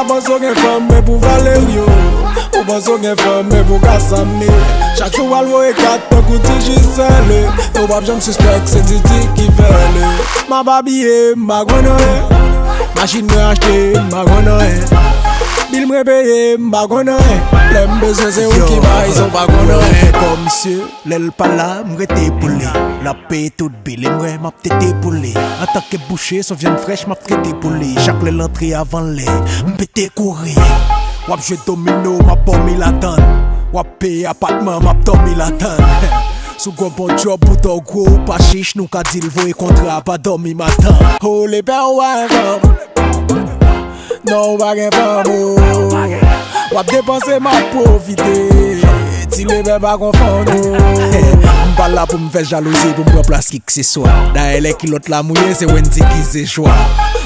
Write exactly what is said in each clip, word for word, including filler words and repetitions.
Ou panse w gen fanm, men pou Valerio. Ou panse w gen fanm, men pou Kasami. Chak jou w al voye kat tankou Digicel. E w p ap janm sispèk, se Didi ki fè l. M ap abiye, m pa konn anyen. Machin mwen achte, m pa konn anyen. Bil mwen peye, m pa konn anyen. Lè m bezwen, se ou ki bay, san w pa konn anyen. Fè kòmsi lè l pa la, m rete pou li. L ap peye tout bil, e mwen, m ap tete pou li. Antanke bouche, s on vyann frèch, m ap trete pou li. Chak lè l antre avan lè, m pete kouri. W ap jwe domino, m ap ba w mil atann. W ap peye apatman, m ap dòmi ladann. Si w gon bon djòb, ou dò gwo, ou pa chich, nou ka di l voye kontra, pa dòmi madanm. Ho, lepè, ou pa gen fanm. Non, ou pa gen fanm, o. W ap depanse, m ap pwofite. Ti lepè pa konfonn ou. M pa la pou m fè jalouzi, pou m pran plas kikseswa. Dayè, lè kilòt la mouye, se Wendy ki se chwa.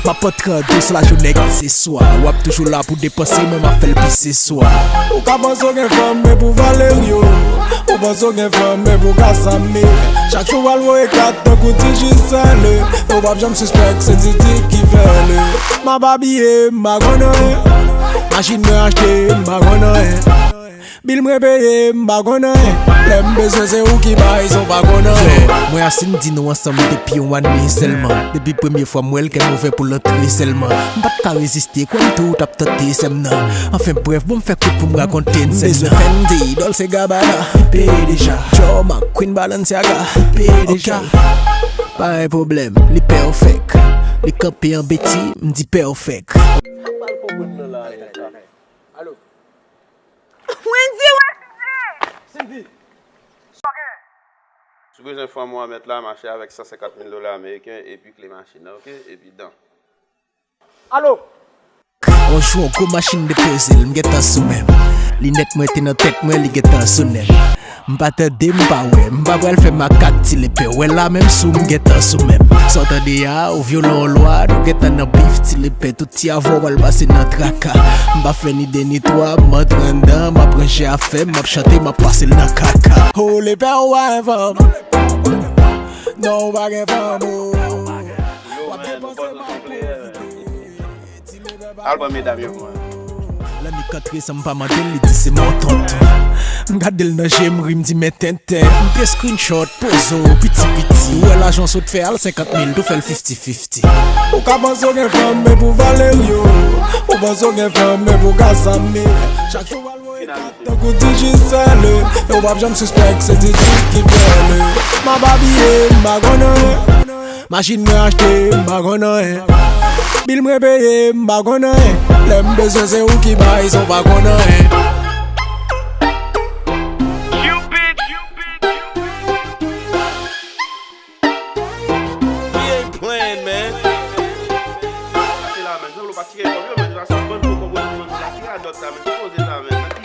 M ap antre an dous lajounen ki se swa. W ap toujou la pou depanse, mwen m ap fè l pi se swa. Ou ka panse w gen fanm, men pou Valerio. Ou panse w gen fanm, men pou Kasami. Chak jou w al voye kat tankou Digicel. E w p ap janm sispèk, se Didi ki fè l. M ap abiye, m pa konn anyen. Machin mwen achte, m pa konn anyen. Bil mwen peye, m pa konn anyen. Lè m bezwen, se ou ki bay, san w pa konn anyen. Yo, mwen a Cindy, nou ansanm depi yon ane sèlman. Depi premye fwa m wè l, kè m ouvè pou l antre sèlman. M pa t ka reziste, kwè m tou t ap tante sè m nan. Anfen brèf, bon, m fè kout pou m rakonte n sèn nan. M bezwen Fendi, Dolce Gabbana, peye deja. Dior, Mac, Queen, Balenciaga, peye deja. Ok. Pa gen pwoblèm, li pèfèk. Li kanpe an Betty, m di pèfèk. Alo. Wendy, Wendy! Cindy! Ok. Si w bezwen fanm ou a mèt la, mache avèk san senkant mil dola ameriken epi kle machin nan, ok? Epi dan. Alo! On jou, on gwo machin depoze l, m gentan sou men m. Linèt mwen te nan tèt mwen, li gentan sou nen m. M pa tande, m pa wè, m pa pral fè makak, ti lepè. Wè la menm si w, m gentan sou men m. Sa w tande a, ou vyole yon lwa, nou gentan nan bif, ti lepè. Tout ti avè w pral pase nan traka. M pa fè ni de ni twa, m antre anndan, m ap ranje afè m, m ap chante, m ap pase l nan kaka. Ho, lepè, ou pa gen fanm. Non, ou pa gen fanm, o. W ap depanse, m ap pwofite. Al ban medam yo pou mwen. Lè Nick antre san m pa mande l, li di se mò tonton. M gade l nan je, m ri, m di men tenten. M te screenshot, poze w, piti piti. Ou wè lajan w sot fè al senkant mil, tou fè l fifty fifty. Ou ka panse w gen fanm, men pou Valerio. Ou panse w gen fanm, men pou Kasami. Chak jou w al voye kat tankou Digicel. E w p ap janm sispèk, se Didi ki fè l. M ap abiye, m pa konn anyen. Machin mwen achte, m pa konn anyen. Bil mwen peye, m pa konn anyen. Lè m bezwen, se ou ki bay, san w pa konn anyen. We ain't playing, man. Pase la, men. Janlo pa tire kòb yo, men. Sa se bann fo kòb yo, men. Sa ki radòt sa, men. Ki koze sa, men.